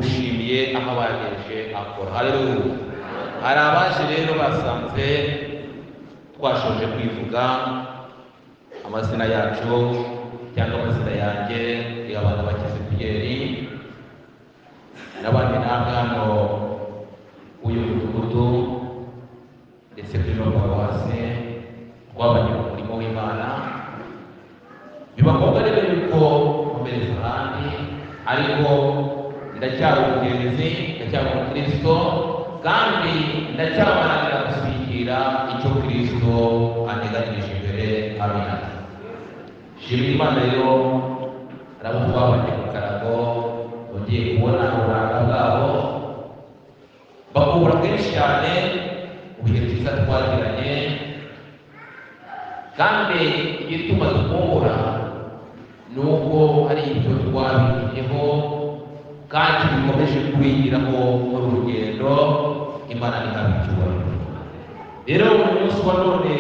Tumushimiye aho abagejeje akora. Haleluya. Hari abaje rero basanze twashoje kwivuga amazina yacu cyangwa amazina yanjye y'abana bakize Pierre n'abandi namwe hano uyu mudugudu ndetse kuri no paruwasi twabanye mu murimo w'Imana. Biba ngombwa rero yuko nkomereza ahandi, ariko ndacyari umugenzi, ndacyari umukristo, kandi ndacyaharanira gusingira icyo Kristo anteganyirije imbere. Amina. Shimira Imana rero hari abo twabanye ku karago ugiye kubona uburanga bwabo bakubura kenshi cyane mu bihe byiza twagiranye, kandi igituma dukumbura ni uko hari ibyo twabigiyeho kandi bikomeje kubigiraho muri uru rugendo. Imana ntihabe icyubahiro. Rero uyu munsi wa none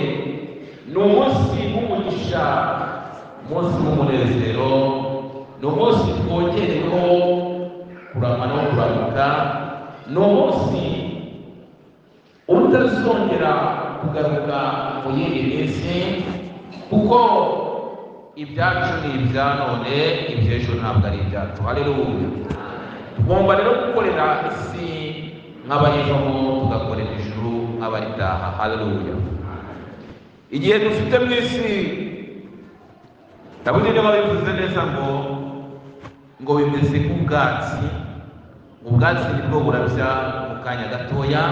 ni umunsi w'umugisha, umunsi w'umunezero, ni umunsi twongereho kurama no kuramuka, ni umunsi utazongera kugaruka mu yindi minsi, kuko ibyacu ni ibya none, iby'ejo ntabwo ari ibyacu. Haleluya. Tugomba rero gukorera isi nk'abayivamo, tugakorera ijuru nk'abaritaha. Haleluya. Igihe dufite mu isi, Dawidi niba bivuze neza ngo bimeze nk'ubwatsi, ubwatsi nibwo burabya mu kanya gatoya,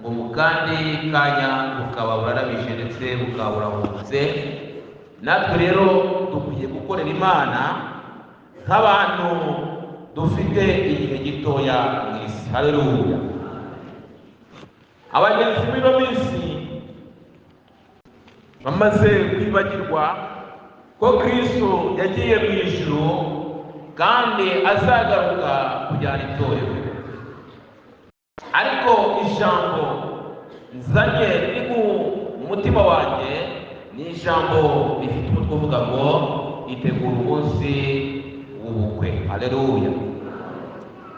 ngo mu kandi kanya bukaba burarabije ndetse bukaba burahubutse. Natwe rero dukwiye gukorera Imana nk'abantu dufite igihe gitoya mu isi. Haleluya. Abagenzi b'ino minsi bamaze kwibagirwa ko Kristo yagiye mu ijuru kandi azagaruka kujyana itorero. Ariko ijambo nzanye riri mu mutima wanjye ni ijambo rifite umutwe uvuga ngo itegura umunsi w'ubukwe. Haleluya.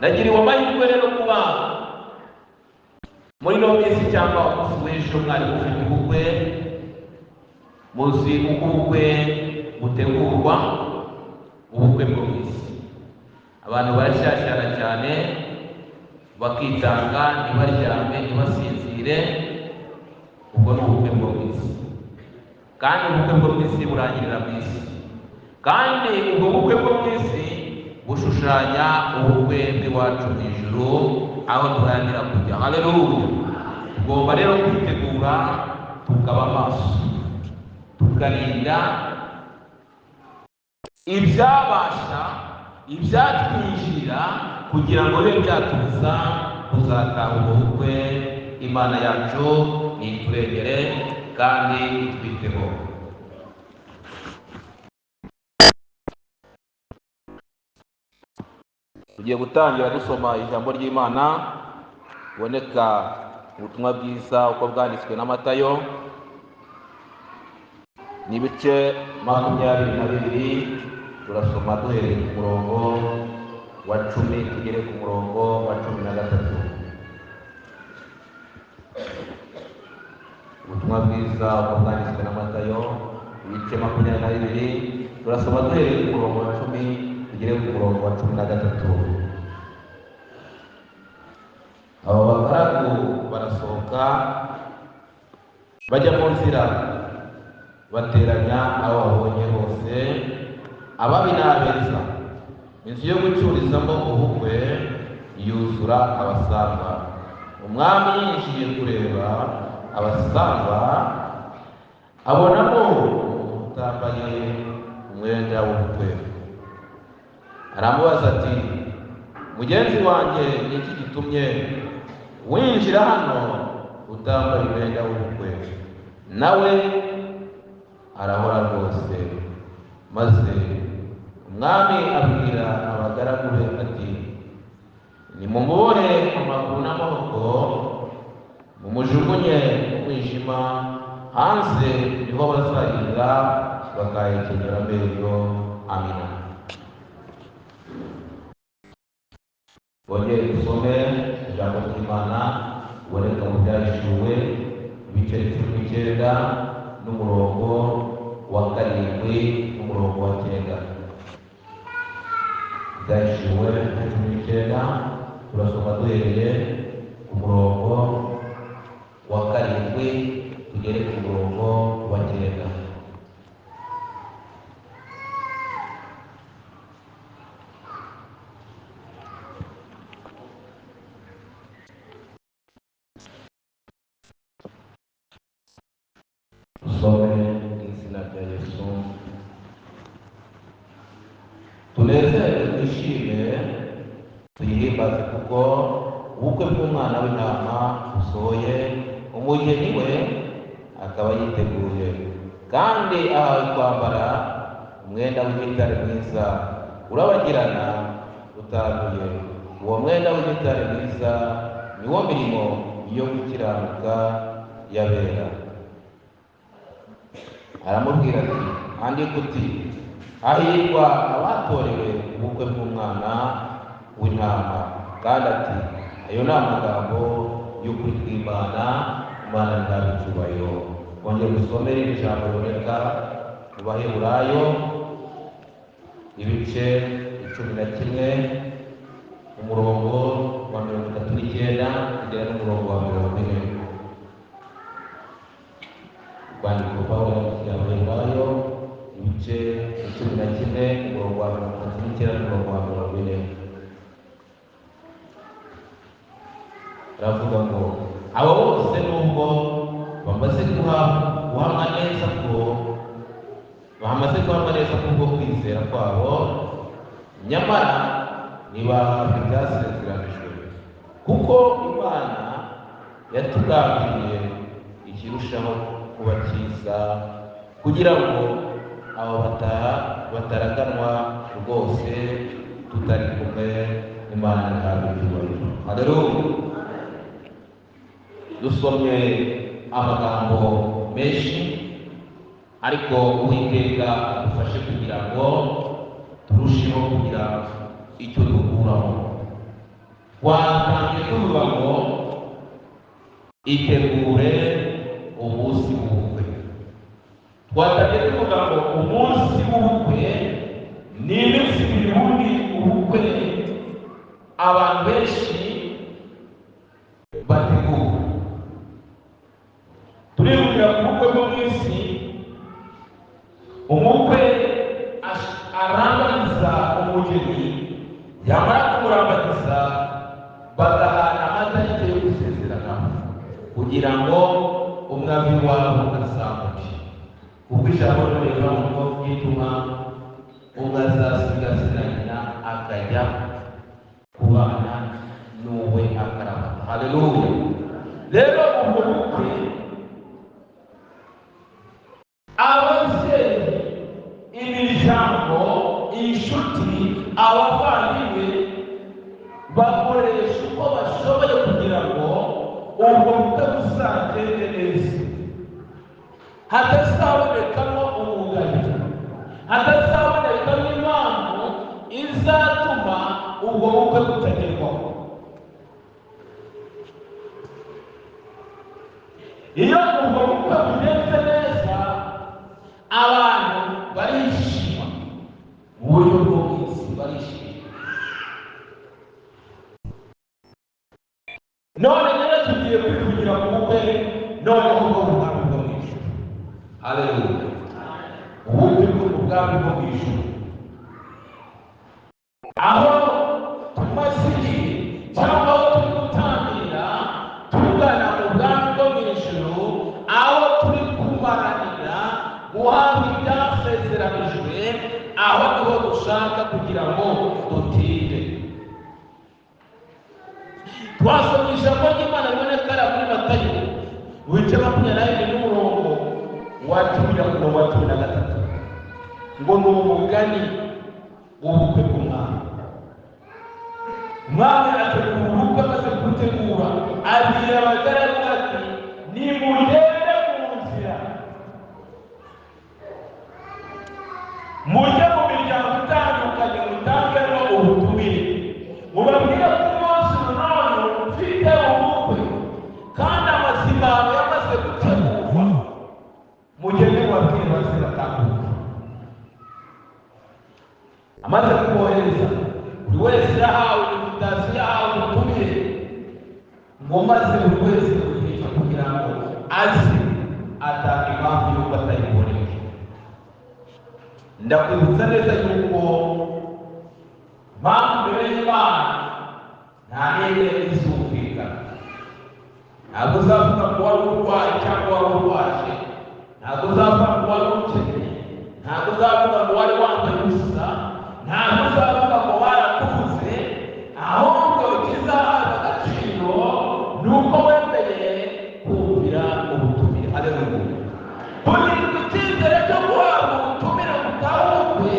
Nagiriwe amahirwe rero kuba muri ino minsi cyangwa umunsi w'ejo mwari mufite ubukwe, muzi uko ubukwe butegurwa. Ubukwe bwo mu isi abantu barashyashyana cyane, bakitanga, ntibaryame, ntibasinzire. Ubwo ni ubukwe bwo mu isi, kandi ubukwe bwo mu isi burangirira mu isi, kandi ubwo bukwe bwo mu isi bushushanya ubukwe bw'iwacu mu ijuru aho duharanira kujya. Haleluya. Tugomba rero kwitegura, tukaba maso, tukarinda ibyabasha ibyatwinjira kugira ngo bibe byatubuza kuzataha ubwo bukwe. Imana yacu niturengere kandi itwiteho. Tugiye gutangira dusoma ijambo ry'Imana buboneka ubutumwa bwiza uko bwanditswe na Matayo, ni ibice 22. Turasoma duhereye ku murongo wa 10 tugere ku murongo wa 13. Ubutumwa bwiza uko bwanditswe na Matayo, ibice 22, turasoma duhereye ku murongo wa 10 tugere ku murongo wa 13. Aba bagaragu barasohoka bajya mu nzira, bateranya abo babonye bose, ababi n'abeza. Inzu yo gucururizamo ubukwe yuzura abasangwa. Umwami yinjiye kureba abasangwa, abonamo umuntu utambaye umwenda w'ubukwe. Aramubaza ati: mugenzi wanjye, ni iki gitumye winjira hano utambaye umwenda w'ubukwe? Nawe arahora rwose. Maze umwami abwira abagaragu be ati: nimumubone amaguru n'amaboko, mumujugunye mu mwijima hanze, niho bazarira bakahekenyera amenyo. Amina. Twongere dusome ijambo ry'Imana riboneka mu Byahishuwe ibice 19 n'umurongo wa 7 n'umurongo wa 9. Byahishuwe 19, turasoma duhereye ku murongo wa 7 tugere ku murongo wa 9. Dusome izina rya Yesu. Tunezerwe twishime tuyihimbaze, kuko ubukwe bw'Umwana w'Intama busohoye, umugeni we akaba yiteguye, kandi ahawe kwambara umwenda w'igitare mwiza urabagirana utanduye. Uwo mwenda w'igitare mwiza ni wo mirimo yo gukiranuka y'abera. Aramubwira ati: andika uti hahirwa abatorewe ubukwe bw'Umwana w'Intama. Kandi ati ayo ni amagambo y'ukuri kw'Imana. Imana ihabwe icyubahiro. Kongera dusomere iri jambo riboneka mu Baheburayo ibice 11 umurongo wa 39 kugera n'umurongo wa 40. Urwandiko Pawulo yandikiye Abaheburayo ibice 11 umurongo wa 39 n'umurongo wa 40. Aravuga ngo abo bose nubwo bamaze guhamwa neza ko kubwo kwizera kwabo, nyamara ntibahabwa ibyasezeranijwe, kuko Imana yatugambiriye ikirushaho kuba cyiza, kugira ngo abo bataraganwa rwose tutari kumwe. Imana ihabwe icyubahiro. Haleluya. Dusomye amagambo menshi, ariko Uwiteka adufashe kugira ngo turusheho kugira icyo dukuramo. Twatangiye tuvuga ngo itegure umunsi w'ubukwe. Twatangiye tuvuga ngo umunsi w'ubukwe ni iminsi ibiri. Ubundi ubukwe abantu benshi bategura. Turihutira ku bukwe bwo mu isi, umukwe arambagiza umugeni, yamara kumurambagiza bagahana amatariki yo gusezerana, kugira ngo umwami wabo azamuke. Kuko ijambo rivuga ngo ryituma umwe azasigasira nyina akajya kubana n'uwe akaramata. Haleluya. Rero ubwo bukwe ababyeyi, imiryango, inshuti, abavandimwe bakoresha uko bashoboye kugira ngo ubwo bukwe buzagende neza, hatazabonekamo umugayo, hatazabonekamo impamvu izatuma ubwo bukwe butagerwaho. Iyo ubwo bukwe bugenze neza, abantu barishima mu buryo bwo mu isi, barishima. None rero tugiye kwivugira ku bukwe noneho bwo mu bwami bwo mu ijuru. Haleluya. Ubukwe bwo mu bwami bwo mu ijuru, aho tumaze igihe cyangwa aho turi gutangira tugana mu bwami bwo mu ijuru, aho turi kumaranira guhabwa ibyasezeranijwe, aho niho dushaka kugira ngo dutinde. Twasomye ijambo ry'Imana riboneka muri Matayo ibice 22 n'umurongo wa 10 na 13, ngo ni umugani w'ubukwe bw'umwami. Umwami ategura ubukwe, amaze kubutegura abwira abagaragu ati nimugende mu nzira mujye mu miryango itandukanye, mutangemo ubutumire, mubabwire ko Ngo maze buri wese mu gihe cyo kugira ngo aze atanga impamvu y'uko atari buboneke. Ndakwibutsa neza yuko impamvu imbere y'Imana nta n'imwe izumvikana. Ntabwo uzavuga ngo wari urwaye cyangwa wari urwaje, ntabwo uzavuga ngo wari ukennye, ntabwo uzavuga ngo wari wambaye ubusa, ntabwo uzavuga ngo warakubuze. Ahubwo ikizahabwa agaciro ni uko wemeye kumvira ubutumire. Haleluya! Kugirirwa icyizere cyo guhabwa ubutumire butahubwe,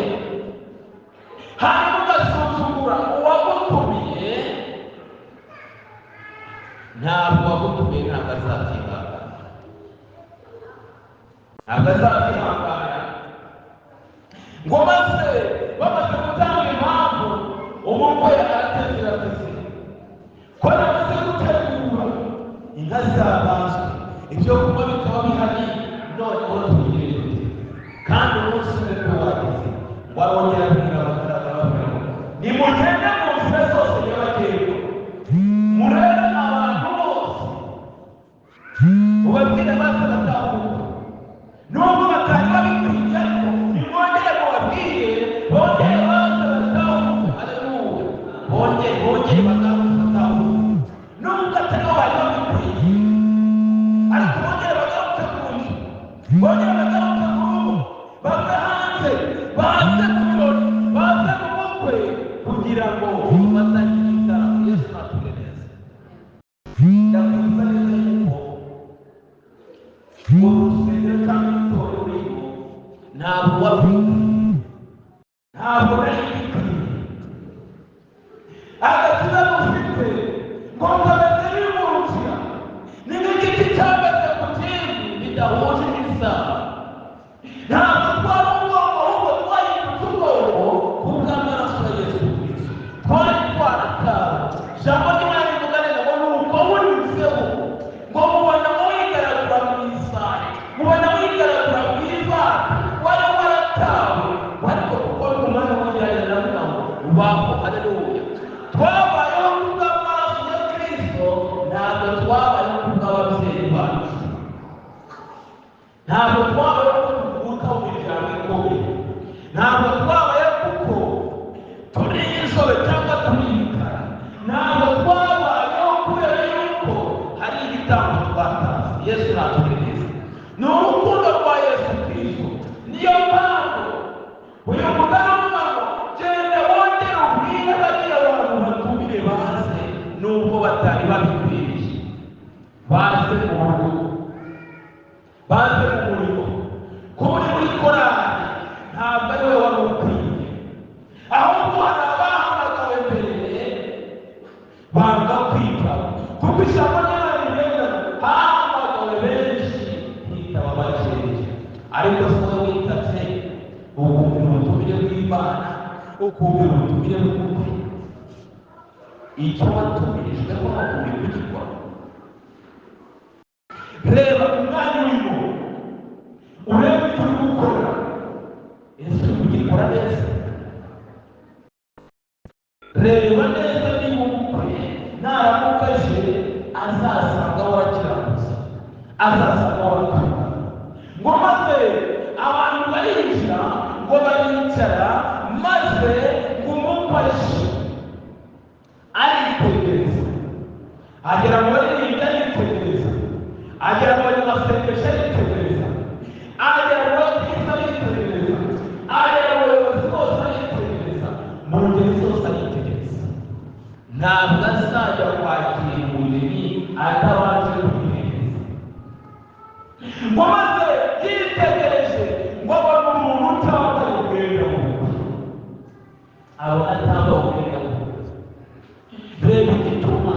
hanyuma ugasuzugura uwagutumiye, ntabwo uwagutumiye ntabwo azabyihanganira, ntabwo azabyihanganira. Ngo maze bamaze gutanga impamvu, umukwe arategura ati: "Ko namaze gutegura, inka zabazwe, ibyo kunywa bikaba bihari, noneho tugire dute kandi umunsi w'ubukwe wageze?" Ngo arongera abwira abagaragu, arababwira ngo: "Nimugende mu nzira zose nyabagendwa, murebe abantu bose, mubabwire maze batahuka. Nubwo batari babikwiye, ariko nimwongere mubabwire, bongere baze batahuke." Haleluya! Bongere bagaruke batahuke, nubwo atari bo bari babikwiye, ariko bongere bagaruke mu nzu, bongere bagaruke mu rugo, bave hanze baze mu birori, baze mu bukwe, kugira ngo bazagire igitaramo. Yesu natugire neza. Ndakwibutsa neza yuko uru rusengero cyangwa itorero urimo ntabwo wari ukwiye, ntabwo nari bikwiye. Agakiza dufite ngo kameze nk'imurukira, ni nk'igiti cyameze ku kindi bidahuje n'isano. Ntabwo twari ubwoko, ahubwo twahindutse ubwoko kubw'amaraso ya Yesu Kristo. Twari twaratawe. Ijambo ry'Imana rivuga neza ngo nuko bunyuzeho ngo mubona wigaragura mu isari, mubona wigaragura mu ivata, wari waratawe, ariko kuko ari umwanya w'ugerageza, ndavuga ngo ubaho. Haleluya! Twabayeho kubw'amaraso ya Kristo, ntabwo twabayeho kubw'ababyeyi bacu, ntabwo twabayeho ko tuvuka mu miryango ikomeye, ntabwo twabayeho kuko turi inzobe cyangwa turi ibikara, ntabwo twabayeho kubera yuko hari ibitambo twatanze. Yesu natugire neza. Ni urukundo rwa Yesu Kristo. Niyo mpamvu uyu mugabo avuga ngo: "Genda wongere ubwire bariya bantu batumire baze, nubwo batari babikwiriye, baze mu rugo, baze mu murimo." Kuba uri muri korali ntabwo ari we wari ukwiye, ahubwo hari abahamagawe mbere banga kwitaba, kuko ijambo ry'Imana rivuga ngo hahamagawe benshi, hitaba bakeya. Ariko si wowe witabye, ukumvira ubutumire bw'Imana, ukumvira ubutumire bw'ukuri, icyo watumirijweho uri kugikora? Reba umwanya urimo, urebe icyo uri gukora. Ese uri kugikora neza? Reba neza niba umukwe naramuka aje azasanga warakiranuza, azasanga warakunda. Ngo maze abantu barinjira, ngo baricara, maze ngo umukwe aje aritegereza, agera mu baririmbyi aritegereza, agera mu banyamasengesho aritegereza, agera mu bakristo aritegereza, agera mu bayobozi bose aritegereza, mu ngeri zose aritegereza. Ntabwo azajya kwakira umugeni atabanje kwitegereza. Ngo maze yitegereje, ngo abona umuntu utambaye umwenda w'ubukwe, abona atambaye umwenda w'ubukwe. Reba igituma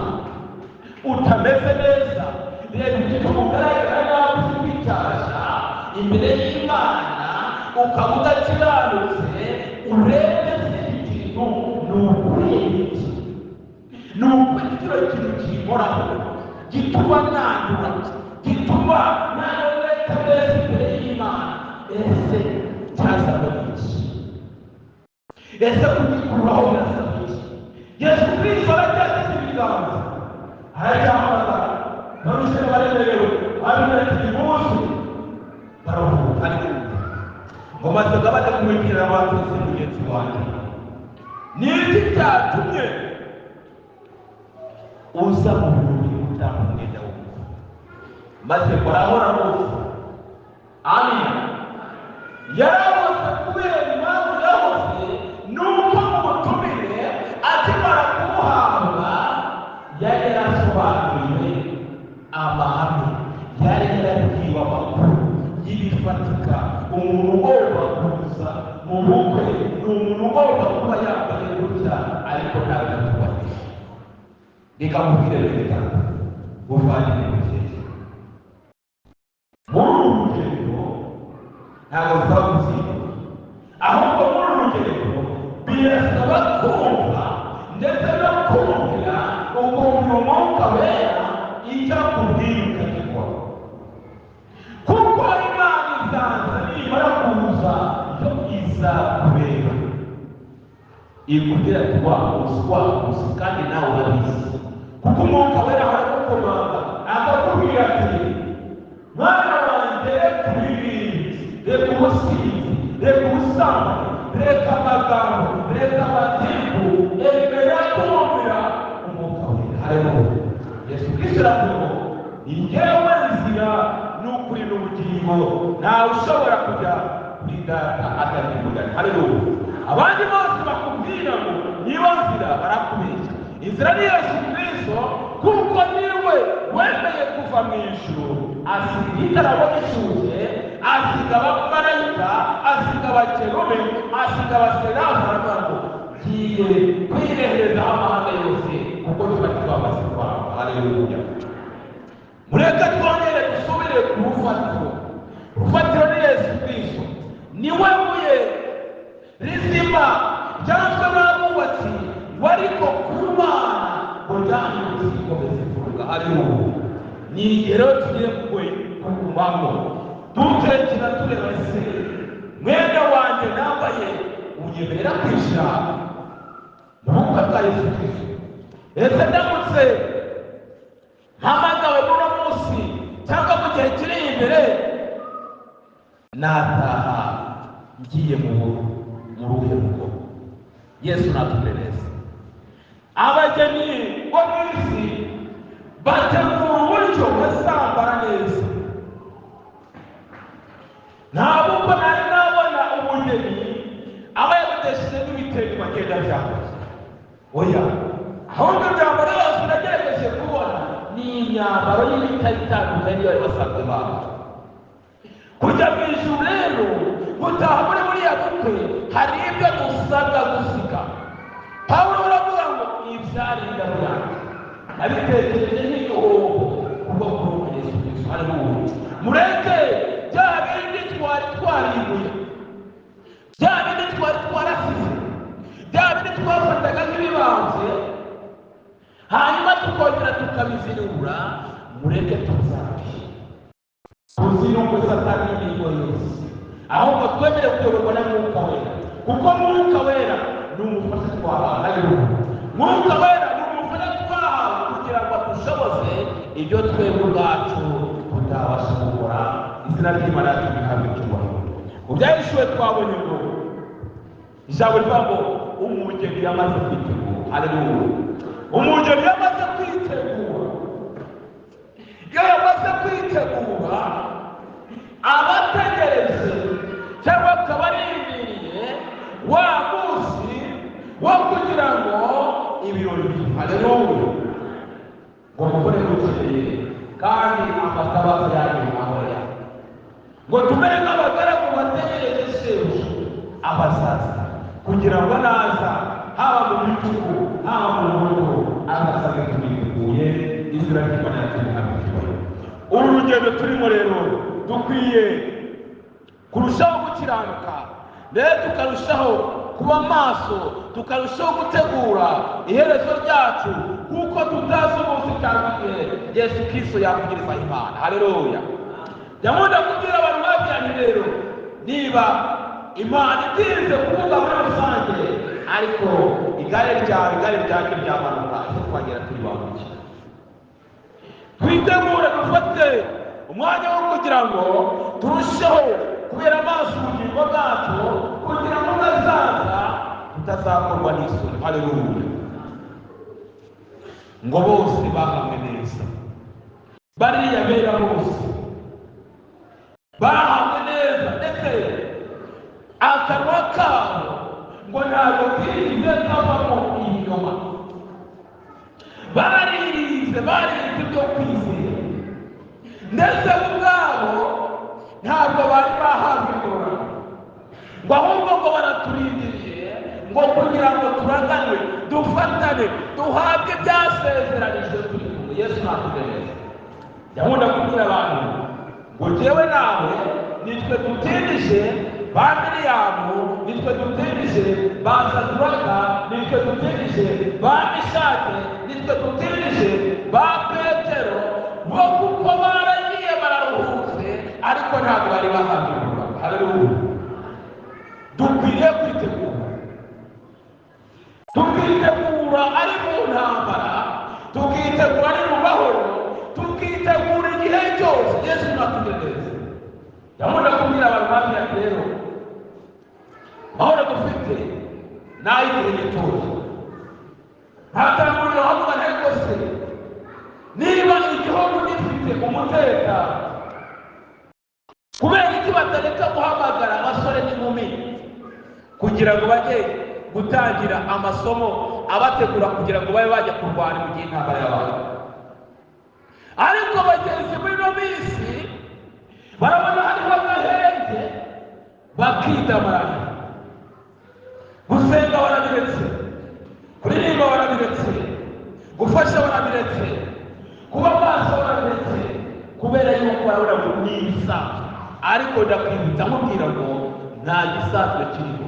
utameze neza, reba igituma ugaragara nabi, ufite icyasha imbere y'Imana, ukaba udakiranutse. Urebe se ikintu ni ukuri iki? Ni ukuri kino kintu kinkoraho gituma nandura, gituma ntaboneka neza imbere y'Imana, ese cyazaba iki? Ese kugikuraho birasaba iki? Yesu Kristo aracyateze ibiganza, aracyahamagara. Bakererewe ababwira ati nimuze barahuka ngo maze bajya kumubwira abatutsi mugenzi wanjye ni iki cyatumye uza mu birori utanga umwenda w'ubukwe maze barahora bose amina yaraboze kubera impamvu yaboze nuko mu butumire akimara kumuhabwa yari yarasobanuriwe amahame yari yarabwiwe amakuru y'ibifatika umuntu ugomba kuza mu bukwe ni umuntu ugomba kuba yambaye gutya ariko ntabwo yatubahirije reka mubwire reka muvandimwe mubyeyi muri uru rugendo ntabwo bisaba gutsindwa ahubwo muri uru rugendo birasaba kumva ndetse no kumvira ukumva umwuka wera icyo akubwiye ukagikora kuko Imana izaza nimara kuza yo izakubera ikubwira ati wakuzi kandi nawe urabizi kuko umwuka wera aragukomanga akakubwira ati mwana wanjye reka ibibindi reka ubusinzi reka ubusambanyi reka amagambo reka amatiku emera kumvira umwuka wera haleluya Yesu Kristo aravuga ngo njyewe nzira n'ukuri n'ubugingo ntawe ushobora kujya kuri data atabivuganye haleluya abandi bose bakubwira ngo niba nzira barakubeshya inzira ni Yesu Kristo kuko niwe wemeye kuva mu ijuru asiga igitaramo gishyushye asiga abamarayika asiga abakerube asiga abaserafu aravuga ngo ngiye kwireherezaho amahanga yose kuko tuba twamaze kwanga haleluya mureke twongere dusubire ku rufatiro urufatiro ni Yesu Kristo niwe buye rizima ryanzwe n'abubatsi ariko ku Mana ngo ryahindutse ikomeza imfuruka haleluya ni igihe rero tugiye kugumamo dutekereza tureba ese mwenda wanjye nambaye unyemerera kwinjira mu bukwe bwa Yesu Kristo ese ndamutse mpamagawe muri uno munsi cyangwa mu gihe kiri imbere nataha ngiye mu ruhe rugo Yesu natugire neza abageni bo mu isi bategura uburyo bazambara neza ntabwo nari nabona umugeni aba yabudesheje n'ibitenge bagenda byambaye oya ahubwo imyambaro yose nagerageje kubona ni imyambaro y'ibitari itandukanye niyo bari basanzwe bambaye kujya mu ijuru rero gutaha muri buriya bukwe hari ibyo dusabwa gusiga Pawulo aravuga ngo ibyari ingabo yanjye nabitekereje nk'igihombo kubwo kurumva Yesu Kristo haleluya mureke bya bindi twari twaribuye bya bindi twari twarasize bya bindi twafataga nk'ibibanze hanyuma tukongera tukabizirura mureke tuzabe tuzi nuko Satani imirimo yose ahubwo twemere kuyoborwa na Mwuka Wera kuko Mwuka Wera ni umufasha twahawe haleluya Mwuka Wera ni umufasha twahawe kugira ngo adushoboze ibyo twebwe ubwacu tutabasha gukora izina ry'Imana yacu rihabwe icyubahiro mu byahishuwe twabonye ngo ijambo rivuga ngo umugeni yamaze kwitegura haleluya umugeni yamaze kwitegura iyo yamaze kwitegura abategereje cyangwa akaba arindiriye wa munsi wo kugira ngo ibirori haleluya ngo mukore bukeye kandi amatabaza yanyu ahora ngo tumere nk'abagaragu bategereje shebuja abazaza kugira ngo naza haba mu bicuku haba mu rugo azasange tubiteguye izina ry'Imana yacu rihabwe icyubahiro uru rugendo turimo rero dukwiye kurushaho gukiranuka rero tukarushaho kuba maso tukarushaho gutegura iherezo ryacu kuko tutazi umunsi cyangwa igihe Yesu Kristo yakugiriza Imana haleluya ndakunda kubwira abantu babyanye rero niba Imana itinze kuvuga muri rusange ariko igare ryawe igare ryanjye ryamanuka ese twagera turi banguke Twitegure, dufate umwanya wo kugira ngo turusheho kubera amaso ubugingo bwacu, kugira ngo nazaza tutazakorwa n'isoni. Haleluya. Ngo bose bahamwe neza, bariya bera bose bahamwe neza, ndetse akanwa kabo ngo ntabwo kigeze kavamo ibinyoma. Baririze, barize ibyo kwizera, ndetse bo ubwabo ntabwo bari bahabwa ingororano, ngo ahubwo ngo baraturindiriye ngo kugira ngo turaganwe, dufatane, duhabwe ibyasezeranijwe turi kumwe. Yesu ntakugereza. Yakunda kubwira abantu ngo jyewe nawe nitwe dutindije ba Miriyamu, nitwe dutindije ba Saduraka, nitwe dutindije ba Mishake, nitwe dutindije ba Petero, bo kuko baragiye bararuhutse, ariko ntabwo bari bahabwa. Haleluya. Dukwiriye kwitegura, tukitegura ari mu ntambara, tukitegura ari mu mahoro, tukitegura igihe cyose. Yesu natugereza. Ndabona kubwira abantu hafi ya rero, mahoro dufite n'ay'igihe gitoya. Ntatanguriro havuga, ariko se niba igihugu gifite umutekano, kubera iki batareka guhamagara abasore n'inkumi kugira ngo bajye gutangira amasomo abategura kugira ngo babe bajya kurwana mu gihe intambara yabaye? Ariko bagenzi muri ino minsi barabona hariho agahenge, bakidamarana. Gusenga barabiretse, kuririmba barabiretse, gufasha barabiretse, kuba maso barabiretse, kubera yuko barabona ngo ni ibisanzwe. Ariko ndakwibutsa nkubwira ngo nta gisanzwe kiriho,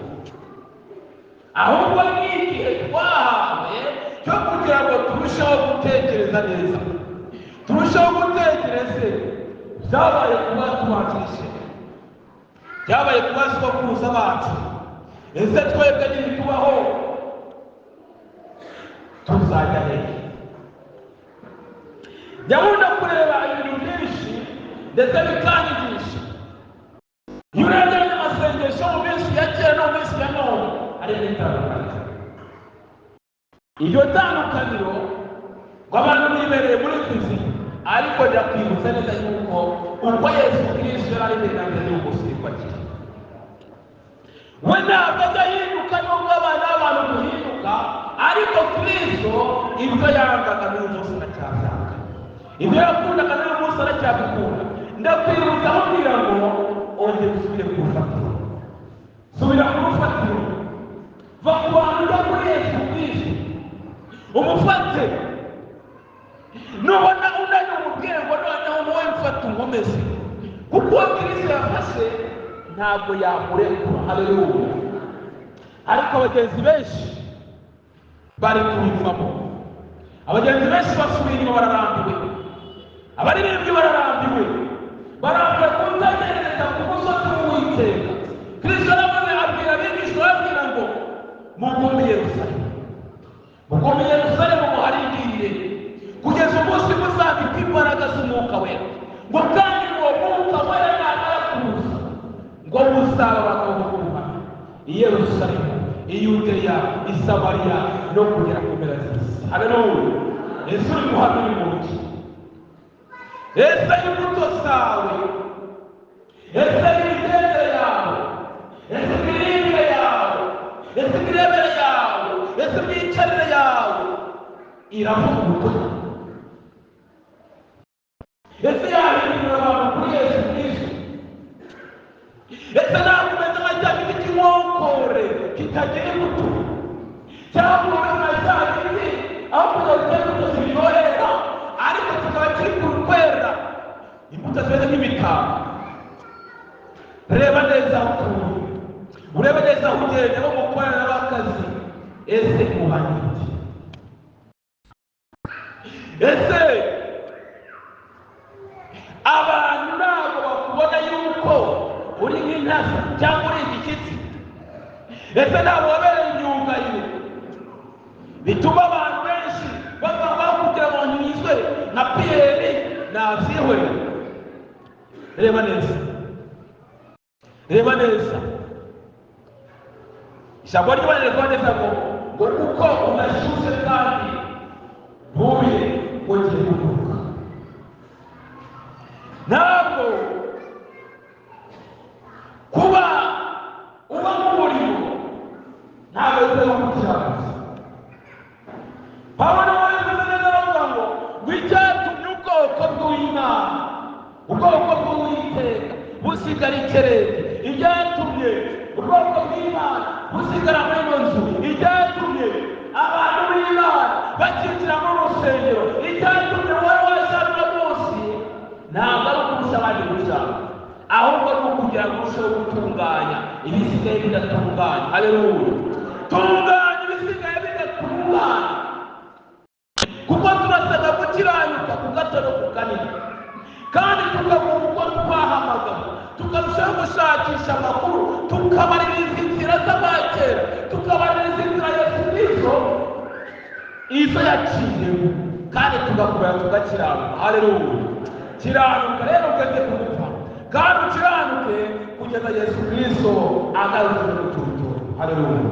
ahubwo ni igihe twahawe cyo kugira ngo turusheho gutekereza neza, turusheho gutekereza byabaye kuba tubanjirije, byabaye kuba sokuruza bacu. Ese twebwe n'ibitubaho tuzajya hehe? Ndabona kureba ibintu byinshi ndetse bikanyigisha. Iyo urebye n'amasengesho mu minsi ya kera no mu minsi ya none, hari n'itandukaniro. Iryo tandukaniro ngo abantu bibereye muri kiliziya, ariko ndakwibutsa neza yuko uko Yesu Kristo yari ari mbere na mbere y'uko akiri, we ntabwo ajya ahinduka, nubwo abana b'abantu duhinduka, ariko Kristo ibyo yangaga n'uyu munsi aracyabyanga, ibyo yakundaga n'uyu munsi aracyabikunda. Ndakwibutsa amubwira ngo ongera usubire ku rufatiro, subira ku rufatiro, va ku bantu ujya kuri Yesu Kristo, umufate. Nubona unaniwe umubwire ngo noneho wowe mfata unkomeze, kuko uwo Kristo yafashe ntabwo yamurekura. Haleluya. Ariko abagenzi benshi bari kubivamo, abagenzi benshi basubiye inyuma, bararambiwe, abaririmbyi bararambiwe, barambiwe kutegereza ku musozi w'Uwiteka. Kristo aravuze, abwira abigishwa, ababwira ngo mugume i Yerusalemu, mugume i Yerusalemu muharindiriye kugeza umunsi muzabika imbaraga z'Umwuka Wera, ngo kandi uwo Mwuka Wera namara kuza ngo muzaba abagabo bo guhamya i Yerusalemu, i Yudeya, i Samariya no kugera ku mpera z'isi. Haleluya. Ese uri guhamya uri mu nki? Ese imbuto zawe, ese imigendere yawe, ese imirire yawe, ese imirebere yawe, ese imyicarire yawe iravuga ubutumwa? Ese yahindura abantu kuri Yesu Kristo? Ese ntabwo umeze nka cya giti cy'inkokore kitagira imbuto, cyangwa umeze nka cya giti aho kugira ngo imbuto ziryohera ariko kikaba kiri kwera imbuto zimeze nk'imitako? Reba neza aho utuye, urebe neza aho ugenda, abo mukorana n'abakazi, ese uhanye iki? Ese abantu ntabwo bakubona yuko uri nk'intasi cyangwa uri igishyitsi? Ese ntabwo wabereye imyugariro bituma abantu benshi bava kugira ngo nyuzwe nka Piyeri? Nabyihorera. Reba neza, reba neza ijambo ry'Imana riravuga neza ngo kuko udashyushye kandi ntubire, ngo ngiye kuguruka. Ntabwo kuba uba mu muriro ntabwo bivuze gukiranuka. Pawulo yabivuze neza aravuga ngo icyatumye ubwoko bw'Imana, ubwoko bw'Uwiteka busigara ikerere, ibyatumye ubwoko bw'Imana busigara muri ino nzu, ibyatumye abantu b'Imana bakinjira mu rusengero, ibyatumye wowe wasarura munsi, ntabwo ari ukurusha abandi gukiranuka, ahubwo ni ukugira ngo urusheho gutunganya ibisigaye bidatunganye. Haleluya! Tunganya ibisigaye bidatunganye, kuko turasabwa gukiranuka ku gato no ku kanini, kandi tukaguma uko twahamagawe, tukarushaho gushakisha amakuru, tukabaririza inzira z'abakera, tukabaririza inzira Yesu Kristo izo yaciyemo, kandi tugakomera tugakiranuka. Haleluya! Kiranuka rero ugeze ku gupfa, kandi ukiranuke kugeza Yesu Kristo agarutse n'uturutu. Haleluya!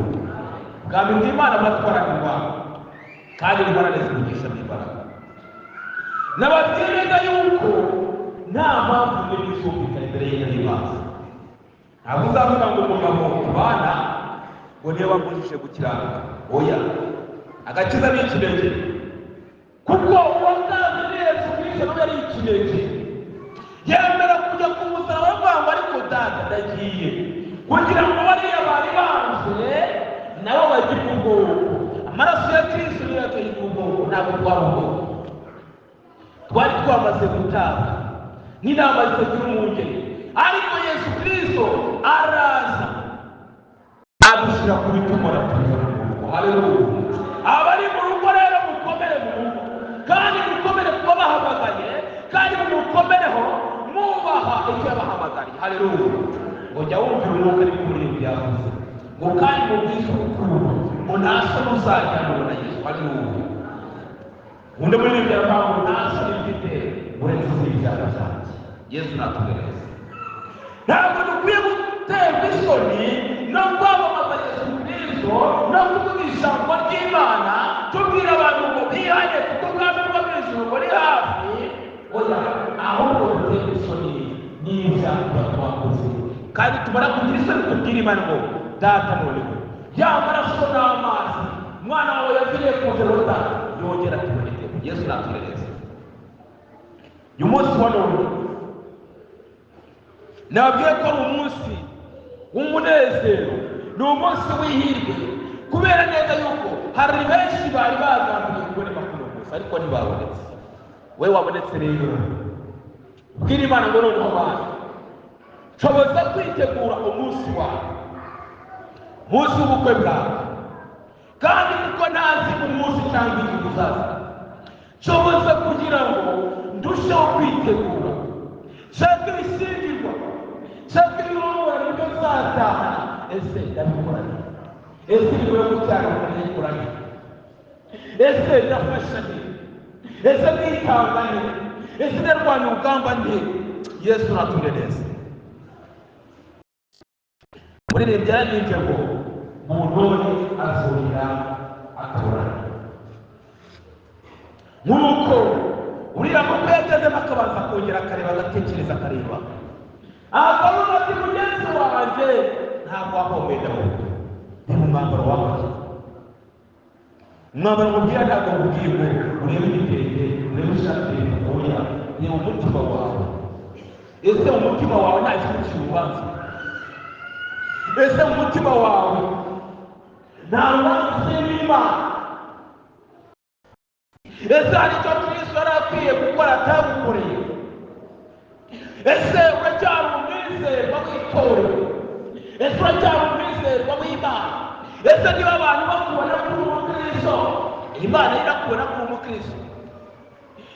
Bwami bw'Imana buratwara indwara, kandi indwara zivugisha n'imbaraga. Nababwiye neza yuko nta mpamvu n'imwe izumvikana imbere y'Imana. Ntabwo uzavuga ngo umugabo tubana ngo niwe wambujije gukiranuka. Oya, agakiza ni ikinege, kuko uwatanze ni Yesu Kristo nawe yari ikinege. Yemera kujya ku musaraba avuga ngo ariko data ndagiye, kugira ngo bariya bari banze nabo bagire ubwoko. Amaraso ya Kristo niyo yatugira ubwoko, ntabwo twari ubwoko, twari twamaze gutanga n'inama zitagira umwungeri, ariko Yesu Kristo araza adushyira ku bitugu aratuzana mu rugo. Haleluya! Abari mu rugo rero mukomere mu rugo, kandi mukomere kuba bahamagaye, kandi mumukomereho mwubaha icyo yabahamagariye. Haleluya! Ngo jya wumvira umwuka ariko muri byavuze, ngo kandi mubwize urukundo, ngo nta soni uzajya mubona Yesu. Haleluya! Undi muri ibyo ngo nta soni mfite uretse iz'ibyaha byanjye. Yesu natubereze. Ntabwo dukwiye guterwa isoni no kwamamaza Yesu Kristo no kuvuga ijambo ry'Imana tubwira abantu ngo bihane kuko ubwami bwo mu ijuru buri hafi. Oya, ahubwo duterwa isoni n'ibyaha twakoze, kandi tumara kugira isoni tubwira Imana ngo data noneho ya maraso n'amazi umwana wawe yaviriye ku Golgotha yongera tuboneke. Yesu natubereze. Uyu munsi wa none nababwiye ko ari umunsi w'umunezero, ni umunsi w'ihirwe, kubera neza yuko hari benshi bari bagambiriye kuboneka kuri uyu munsi ariko ntibabonetse. We wabonetse rero, bwira Imana ngo noneho Mana nshoboza kwitegura umunsi wawe, umunsi w'ubukwe bwawe, kandi kuko ntazi umunsi cyangwa igihe uzaza, nshoboza kugira ngo ndusheho kwitegura, nshake ibishyingirwa, nshake ibirongora nibyo nzatahana. Ese ndabikora nte? Ese imirimo yo gukiranuka ndayikora nte? Ese ndafasha nte? Ese nditanga nte? Ese ndarwanya urugamba nte? Yesu nature neza. Muririmbyi yaririmbye ngo mu ntore azongera atorana. Nk'uko uriya mukwe yagezemo akabanza akongera akareba, agatekereza, akareba, akavuga ati mugenzi wanjye ntabwo wahombeye Dawudi, ni mu mwambaro wambaye. Umwambaro mubwira ntabwo mubwiye ngo urebe igitenge, urebe ishati, oya, ni mu mutima wawe. Ese mu mutima wawe nta kigucira urubanza? Ese mu mutima wawe nta rubanza ucira Imana? Ese hari icyo Kristo yari akwiye gukora atagukoreye? Ese uracyari umwizerwa w'itorero? Ese uracyari umwizerwa w'Imana? Ese niba abantu bakubona kuri umukristo, Imana irakubona kuri umukristo?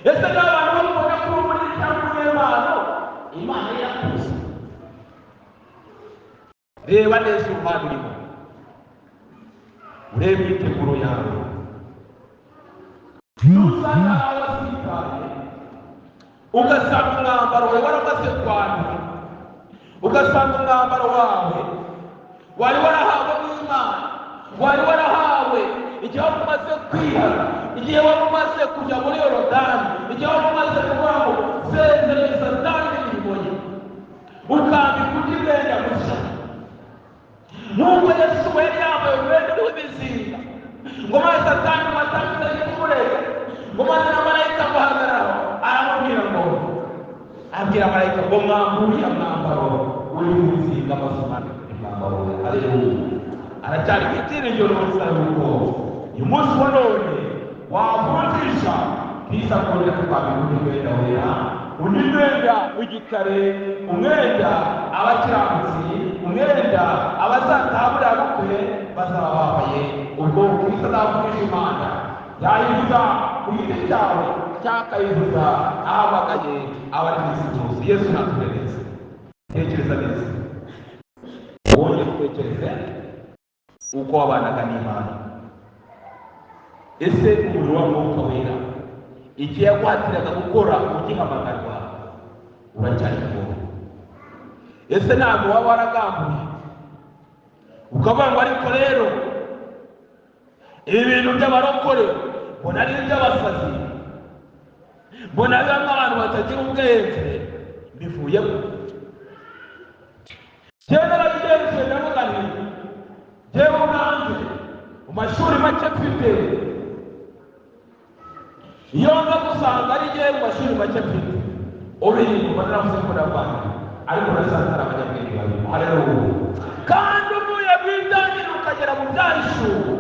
Ese niba abantu bakubona kuri umuriro cyangwa umunyempano, Imana irakuzi? Reba neza uruhande urimo, urebe imyiteguro yawe. Nusanga wasitaye, Ugasanga umwambaro wawe waramaze kwandura, ugasanga umwambaro wawe wari warahawe n'Imana, wari warahawe igihe wari umaze kwihana, igihe wari umaze kujya muri Yorodani, igihe wari umaze kuvuga ngo sezereye Satani n'imirimo ye, ukambika undi mwenda mushya. Nk'uko Yesu yari yambaye umwenda w'ibizinga, ngo maze Satani atangiye kumurega, ngo maze na marayika amuhagararaho, aramubwira ngo, abwira marayika ngo mwamburiye mwambaro uri mu bizinga, maze umwambike umwambaro we. Haleluya! Aracyari ibyiringiro n'umusaruro. Uyu munsi wa none wavunjisha Kristo akongera kukwambika undi mwenda wera, undi mwenda w'igitare, umwenda abakiranutsi, umwenda abazataha buriya bukwe bazaba bambaye. Ubwo Kristo azavunjisha imana, yayivuza ku giti cyawe cyangwa akayivuza ahamagaye abari mu isi yose. Yesu natwe neza, tekereza neza, wongere utekereze uko wabanaga n'Imana. Ese umuriro wa Mwuka Wera igihe yaguhatiraga gukora ugihamagarwa uracyari kumwe? Ese ntabwo waba waragambuye ukavuga ngo ariko rero ibi bintu by'abarokore mbona ari iby'abasazi, mbona bamwe abantu batagira ubwenge, mbivuyemo. Njyewe narabigenzuye, ndavuga nti njyewe ubwanjye mu mashuri make mfite, iyo nza gusanga ari njyewe mu mashuri make mfite ubiri mba naravuze ko ndavanga, ariko nasanze ari abanyabwenge babiri. Haleluya! Kandi uvuye mu itangiriro ukagera mu byahishuwe,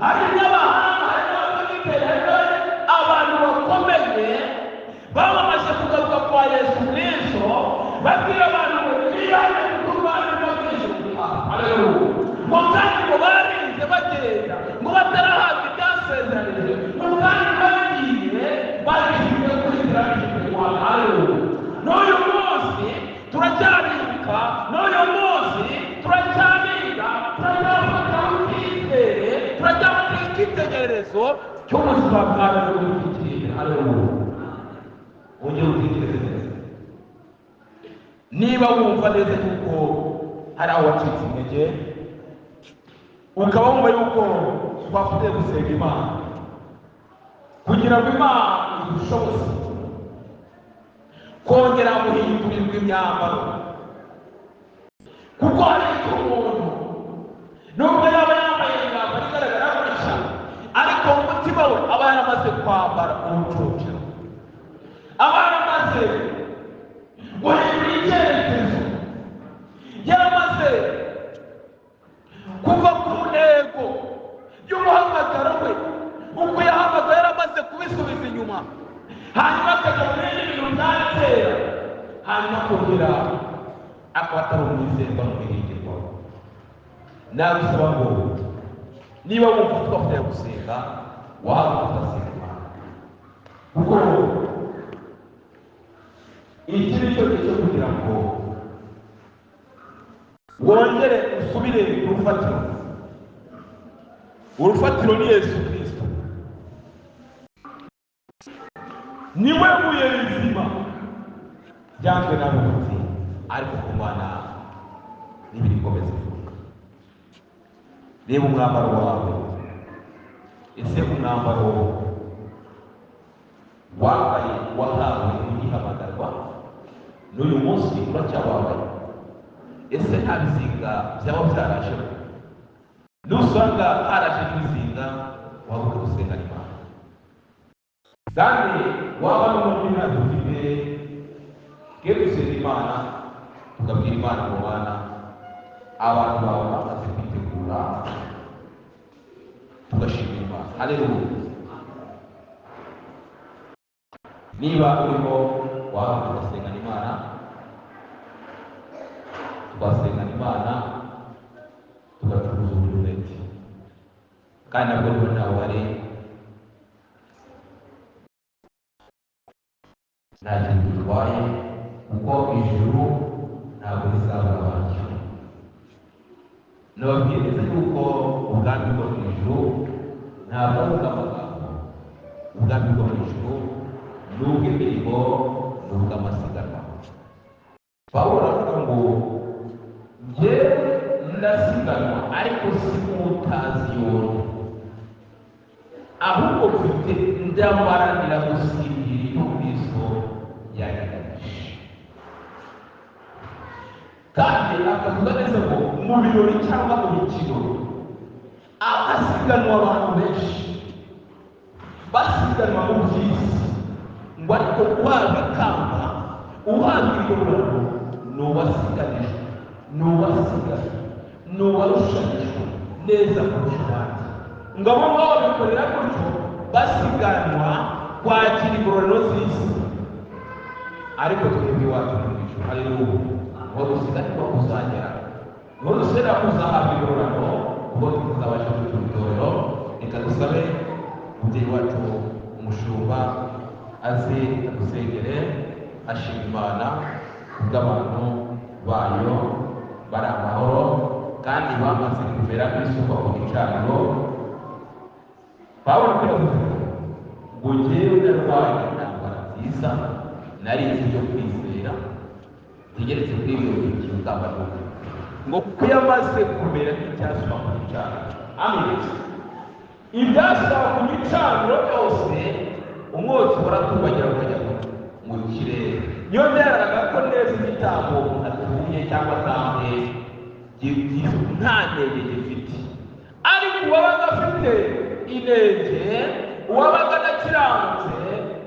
hari n'abahanga, hari n'abafite, hari abantu bakomeye bamamaje kugaruka kwa Yesu Kristo, babwira abantu ngo mwihane kuko ubwami bwo mu ijuru buri hafi. Haleluya! Ngo kandi ngo barinze bagenda ngo batarahabwa ibyasezeranijwe, ngo kandi bagiye babishyize kuri iterambere. Haleluya! N'uyu munsi turacyabibuka, n'uyu munsi turacyabiga, turacyafataho icyizere, turacyafataho icyitegererezo cy'ubuzima bwawe bw'ikirere. Haleluya! Wongere utekereze neza, niba wumva neza yuko hari aho wacitse intege, ukaba wumva yuko twafateye gusenga Imana kugira ngo Imana idushoboze kongera guhindurirwa imyambaro, kuko hari igihe umuntu nubwo yaba yambaye imyambaro igaragara gutya, ariko mu mutima we aba yaramaze kwambara ubucuciro, aba yaramaze guhindura icyerekezo, yaramaze kuva ku ntego y'umuhamagaro we, uko yahamagaye yaramaze kubisubiza inyuma, hanyuma akajya mu bindi bintu bya kera, hanyuma akongera akaba atari umwizerwa n'umwiringirwa. Nagusaba ngo niba wumva twafatanya gusenga, wahaguruka ugasenga Imana, kuko iki ni cyo gihe cyo kugira ngo wongere usubire ku rufatiro. Urufatiro ni Yesu Kristo, niwe buye rizima ryanzwe n'abubatsi, ariko ku Mana n'ibirikomeza imfuruka. Reba umwambaro wawe, ese umwambaro wambaye wahawe ugihamagarwa n'uyu munsi uracyawambaye? Ese nta bizinga byaba byarajemo? Nusanga haraje ibizinga, wabuka gusenga Imana. Kandi waba n'umuntu ntabwo ufite twe gusenga Imana, tukabwira Imana ngo Mana, abantu bawe bamaze kwitegura, tugashimira Imana. Haleluya! Niba urimo wahaguruka ugasenga Imana, twasengana Imana tugacuruza uburumeti, kandi nabwo niba ntawe hari nta kintu bitwaye, kuko ijuru ntabwo rizabura abaryo. Nababwiye neza yuko ubwami bwo mu ijuru ntabwo ari ubw'amagambo, ubwami bwo mu ijuru ni ubw'imirimo, ni Ubw'amasiganwa. Pawulo aravuga ngo njyewe ndasiganwa, ariko si nk'utazi yona, ahubwo mfite ndamaranira gusingira icyo Kristo yanyeganije. Kandi akavuga neza ngo mu birori cyangwa mu mikino ahasiganwa abantu benshi, basiganwa mu by'isi, ngo ariko uhabwa ikamba, uhabwa ingororano, ni uwasiganijwe, ni uwasiganwe, ni uwarushanijwe neza kurusha abandi. Ngo abo ngabo babikorera gutyo, basiganwa kwakira ingororano z'isi, ariko twebwe iwacu mu ijuru, haleluya, niho dusiganirwa kuzagera, niho dusiganira kuzahabwa ingororano, ubwo tuzabasha kugira itorero. Reka dusabe umubyeyi wacu umushumba aze adusengere, ashima Imana kubw'abantu bayo bari amahoro kandi bamaze kumera nk'isukwa ku gicaniro. Pawulo yavuze ngo njyewe narwanye intambara nziza, narize ibyo kwizera, ntegeretse kuri ibyo bintu ikamba ry'ukuri, ngo kuko yamaze kumera nk'icyasukwa ku gicaniro. Amen. Ibyasaba ku gicaniro byose, umwotsi waratubagira ukajya mu kirere. Niyo byaraga ko neza igitambo umuntu atuye cyangwa atambe nta ntege gifite, ariko uwabaga afite inenge, uwabaga adakiranutse,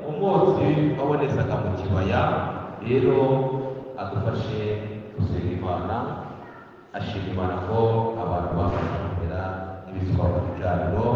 umwotsi wabonezaga mu kibaya. Rero adufashe gusenga Imana, ashima Imana ko abantu bamaze kumera n'ibisukwa ku gicaniro.